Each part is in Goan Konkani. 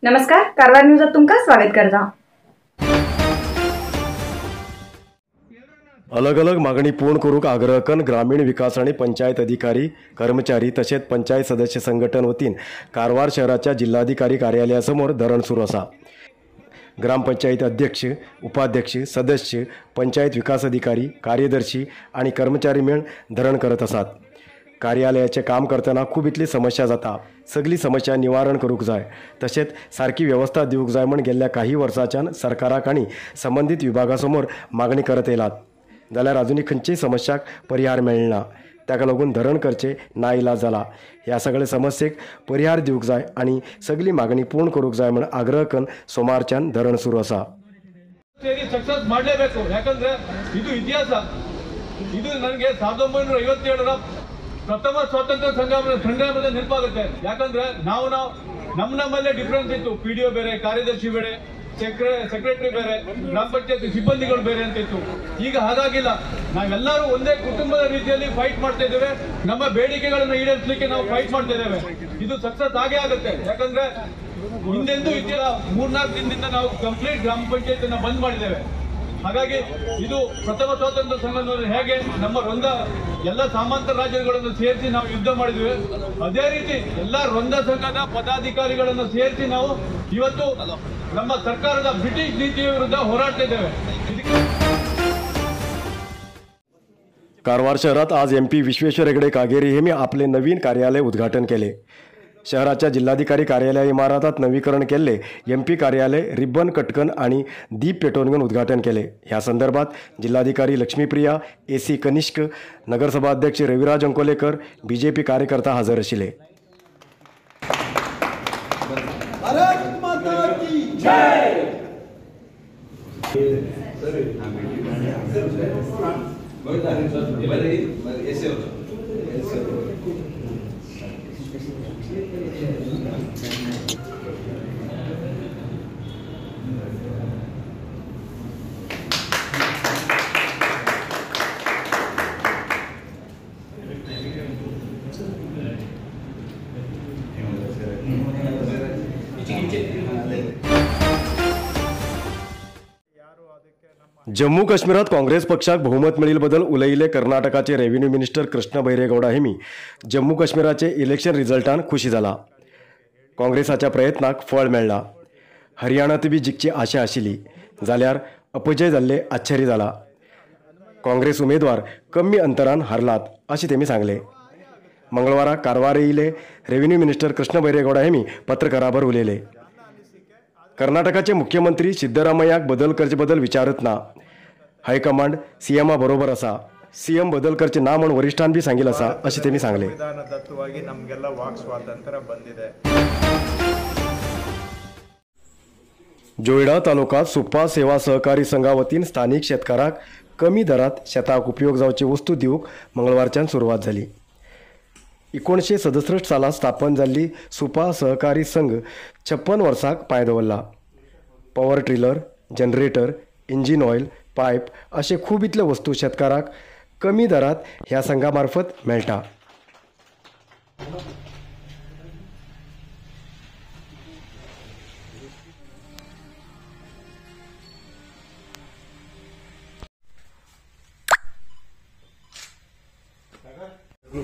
नमस्कार, कारवार न्यूजात तुमका स्वागत करता। अलग अलग मागणी पूर्ण करूक आग्रह करून ग्रामीण विकास आणि पंचायत अधिकारी कर्मचारी तसेच पंचायत सदस्य संघटन वतीन कारवार शहराच्या जिल्हाधिकारी कार्यालयासमोर धरण सुरू असा। ग्रामपंचायत अध्यक्ष, उपाध्यक्ष, सदस्य, पंचायत विकास अधिकारी, कार्यदर्शी आणि कर्मचारी मेळ धरण करत असात। कार्यालयाचे काम करतना खूब इतली समस्या जाता, सगळी समस्या निवारण करूक जाय तसेच सारकी व्यवस्था दिवंक जाय म्हण गेल्ल्या काही वर्साच्यान सरकाराक आनी संबंदीत विभागासमोर मागणी करत येयलात, जाल्यार अजूनय खंयचीय समस्याक परिहार मेळना। ताका लागून धरण करचे ना इलाज जाला। ह्या सगळे समस्येक परिहार दिवंक जाय आनी सगळी मागणी पूर्ण करूंक जाय म्हण आग्रह करून सोमारच्यान धरण सुरू आसा। सक्सेस ಮಾಡಲೇಬೇಕು, ಯಾಕಂದ್ರೆ ಇದು ಇತಿಹಾಸ. ಇದು ನನಗೆ 1957ರ ಪ್ರಥಮ ಸ್ವಾತಂತ್ರ್ಯ ಸಂಗ್ರಾಮದ ನೆನಪಾಗುತ್ತೆ. ಯಾಕಂದ್ರೆ ನಾವು ನಮ್ಮ ನಮ್ಮಲ್ಲೇ ಡಿಫರೆನ್ಸ್ ಇತ್ತು. ಪಿಡಿಒ ಬೇರೆ, ಕಾರ್ಯದರ್ಶಿ ಬೇರೆ, ಸೆಕ್ರೆಟರಿ ಬೇರೆ, ಗ್ರಾಮ ಪಂಚಾಯತ್ ಸಿಬ್ಬಂದಿಗಳು ಬೇರೆ ಅಂತ ಇತ್ತು. ಈಗ ಹಾಗಾಗಿಲ್ಲ, ನಾವೆಲ್ಲರೂ ಒಂದೇ ಕುಟುಂಬದ ರೀತಿಯಲ್ಲಿ ಫೈಟ್ ಮಾಡ್ತಾ ಇದ್ದೇವೆ. ನಮ್ಮ ಬೇಡಿಕೆಗಳನ್ನು ಈಡೇರಿಸಲಿಕ್ಕೆ ನಾವು ಫೈಟ್ ಮಾಡ್ತಾ ಇದ್ದೇವೆ. ಇದು ಸಕ್ಸಸ್ ಆಗೇ ಆಗುತ್ತೆ. ಯಾಕಂದ್ರೆ ಹಿಂದೆಂದೂ ಇತ್ತಿಲ್ಲ, 3-4 ದಿನದಿಂದ ನಾವು ಕಂಪ್ಲೀಟ್ ಗ್ರಾಮ ಪಂಚಾಯತ್ ಅನ್ನು ಬಂದ್ ಮಾಡಿದ್ದೇವೆ. ಹಾಗಾಗಿ ಇದು ಪ್ರಥಮ ಸ್ವಾತಂತ್ರ್ಯ ಸಂಗ್ರಾಮದಲ್ಲಿ ಹೇಗೆ ನಮ್ಮ ರೊಂದ ಎಲ್ಲ ಸಾಮಂತ ರಾಜ್ಯಗಳನ್ನು ಸೇರಿಸಿ ನಾವು ಯುದ್ಧ ಮಾಡಿದ್ವಿ, ಅದೇ ರೀತಿ ಎಲ್ಲ ರೊಂದ ಸಂಘದ ಪದಾಧಿಕಾರಿಗಳನ್ನು ಸೇರಿಸಿ ನಾವು ಇವತ್ತು ನಮ್ಮ ಸರ್ಕಾರದ ಬ್ರಿಟಿಷ್ ನೀತಿಯ ವಿರುದ್ಧ ಹೋರಾಡ್ತಾ ಇದ್ದೇವೆ. कारवार शहरात आज एम पी विश्वेश्वर हेगडे कागेरी हेमी आपले नवीन कार्यालय उद्घाटन केले. शहराच्या जिल्हाधिकारी कार्यालय इमारतात नवीकरण केल्ले एम पी कार्यालय रिबन कटकन आणि दीप पेटोवन उद्घाटन केले. ह्या संदर्भात जिल्हाधिकारी लक्ष्मीप्रिया, ए सी कनिष्क, नगरसभा अध्यक्ष रविराज अंकोलेकर, बीजेपी कार्यकर्ता हजर आशिल्ले. जम्मू काश्मीरात काँग्रेस पक्षाक बहुमत मेळिल्ले बद्दल उलयिल्ले कर्नाटकाचे रेव्हेन्यू मिनिस्टर कृष्ण बैरेगौडा हेमी जम्मू काश्मीराचे इलेक्शन रिजल्टान खुशी जाला. काँग्रेसाच्या प्रयत्नाक फळ मेळ्ळा. हरियाणात बी जिखची आशा आशिल्ली, जाल्यार अपजय जाल्ले आश्चर्य जाला. काँग्रेस उमेदवार कमी अंतरान हारलात अशें तेमी सांगले. मंगळवारा कारवार येयिल्ले रेव्हेन्यू मिनिस्टर कृष्ण बैरेगौडा हेमी पत्रकाराबर उलयले. कर्नाटकाचे मुख्यमंत्री सिद्धरामय्याक बदल करचे बदल विचारत ना. हायकमांड सीएमा बरोबर असा, सीएम बदल करचे ना म्हण वरिष्ठान बी सांगिल असा अशें तेमी सांगले. संविधानदत्तವಾಗಿ ನಮಗೆಲ್ಲ ವಾಕ್ ಸ್ವಾತಂತ್ರ್ಯ ಬಂದಿದೆ. जोयडा तालुका सुप्पा सेवा सहकारी संघा वतीन स्थानिक शेतकाराक कमी दरात शेताक उपयोग जावची वस्तू दिवंक मंगळवारच्यान सुरवात जाली. 1967 सालात स्थापन जाल्ली सुपा सहकारी संघ 56 वर्साक पांय दवरला. Power tiller, generator, engine oil, pipe अशे खूब इतले वस्तू शेतकाराक कमी दरात ह्या संघा मार्फत मेळटा.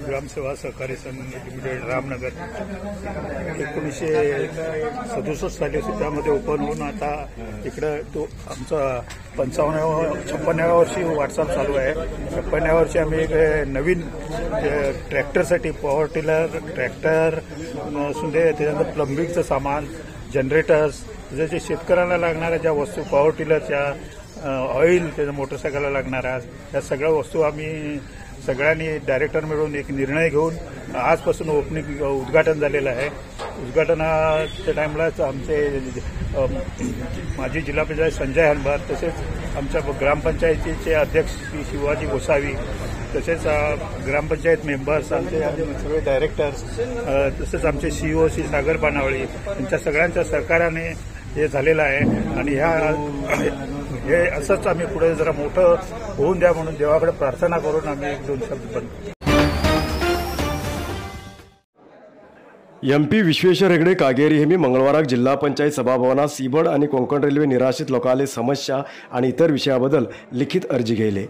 ग्रामसेवा सहकारी संघ लिमिटेड रामनगर 1967 साली त्यामध्ये ओपन होऊन आता इकडं तो आमचा 56व्या वर्षी वाटचाल चालू आहे. 56व्या वर्षी आम्ही एक नवीन ट्रॅक्टरसाठी पॉवर टिलर, ट्रॅक्टर असून दे, त्याच्यानंतर प्लंबिंगचं सामान, जनरेटर्स, जे शेतकऱ्यांना लागणाऱ्या ज्या वस्तू, पॉवर टिलरच्या, ऑइल, त्याच्या मोटरसायकलला लागणाऱ्या या सगळ्या वस्तू आम्ही सगळ्यांनी डायरेक्टर मिळून एक निर्णय घेऊन आजपासून ओपनिंग उद्घाटन झालेलं आहे. उद्घाटनाच्या टाइमलाच आमचे माजी जिल्हा पंचायत संजय हनभार, तसेच आमच्या ग्रामपंचायतीचे अध्यक्ष श्री शिवाजी गोसावी, तसेच ग्रामपंचायत मेंबर्स, आमचे सगळे डायरेक्टर्स, तसेच आमचे सीईओ श्री सागर बाणावळी यांच्या सगळ्यांच्या सहकार्याने हे झालेलं आहे. आणि ह्या हे असंच आम्ही पुढे जरा मोठं होऊन द्या म्हणून देवाकडे प्रार्थना करून आम्ही एक दोन शब्द बनतो. एमपी विश्वेश्वर हेगडे कागेरी हेमी मंगळवाराक जिल्हा पंचायत सभाभवनात सीबर्ड आणि कोंकण रेल्वे निराश्रित लोकांले समस्या आणि इतर विषयाबद्दल लिखित अर्जी घेतले।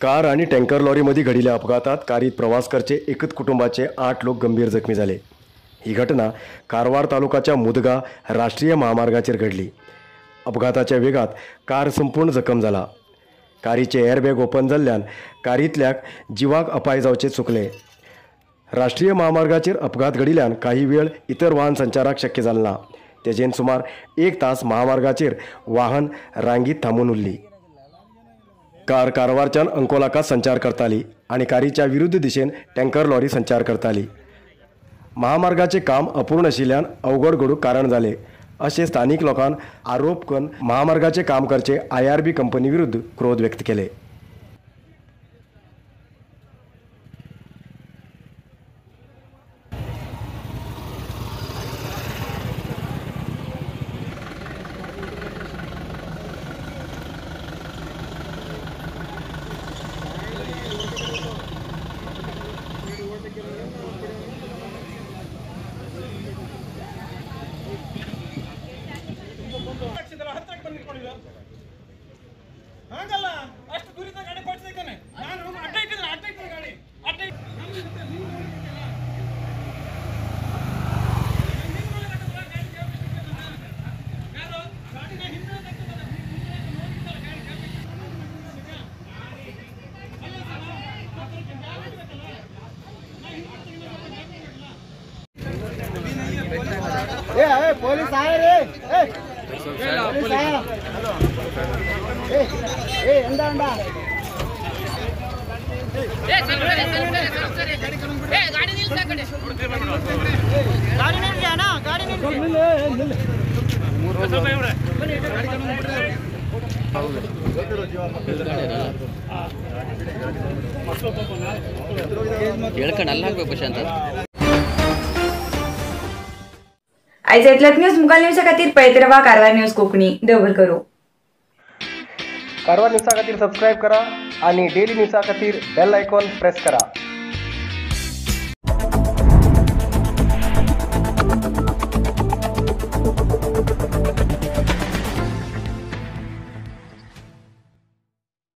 कार आणि टँकर लॉरीमध्ये घडिल्या अपघातात कारीत प्रवास करचे एकच कुटुंबाचे 8 लोक गंभीर जखमी झाले। ही घटना कारवार तालुकाच्या मुदगा राष्ट्रीय महामार्गाचेर घडली। अपघाताच्या वेगात कार संपूर्ण जखम झाला। कारीचे एअरबॅग ओपन जाल्ल्यान कारीतल्याक जिवाक अपाय जावचे चुकले। राष्ट्रीय महामार्गाचेर अपघात घडिल्यान काही वेळ इतर वाहन संचाराक शक्य जालें ना। तेजेन सुमार 1 तास महामार्गाचेर वाहन रांगीत थांबून उरली। कार कारवारच्यान अंकोलाका संचार करताली आणि कारीच्या विरुद्ध दिशेन टँकर लॉरी संचार करताली। महामार्गाचे काम अपूर्ण आशिल्ल्यान अवघड घडूंक कारण जाले अशें स्थानिक लोकांन आरोप करून महामार्गाचे काम करचे IRB company विरुद्ध क्रोध व्यक्त केले। ಹಾಗಲ್ಲ ಅಷ್ಟು ದೂರಿಂದ ಗಾಡಿ ಪಡಿಸಿದ್ದಾನೆ ನಾನು ಅಡ್ಡ ಇಟ್ಟಿದ್ರೆ ಅಡ್ಡ ಇಟ್ಟಿದ್ರೆ ಗಾಡಿ ಅಡ್ಡ ए पुलिस आए रे ए पुलिस आया ए ए अंडा अंडा ए चल रे चल रे चल रे ए गाड़ी निल्स आ कಡೆ गाड़ी निल्स ना गाड़ी निल्स निल ಸ್ವಲ್ಪ ಇವರೇ गाड़ी ಕಡೆ ಹೇಳ್ಕೊಂಡು ಅಲ್ಲಿ ಹಾಕ್ಬೇಕು ಪ್ರಶಾಂತ. आयज इतल्यात न्यूज मुखार न्यूजा खातीर पळयत रावा कारवार न्यूज कोंकणी. देव करूं. कारवार न्यूजा खातीर सबस्क्रायब करा आणि डेली न्यूजा खातीर बेल आयकॉन प्रेस करा.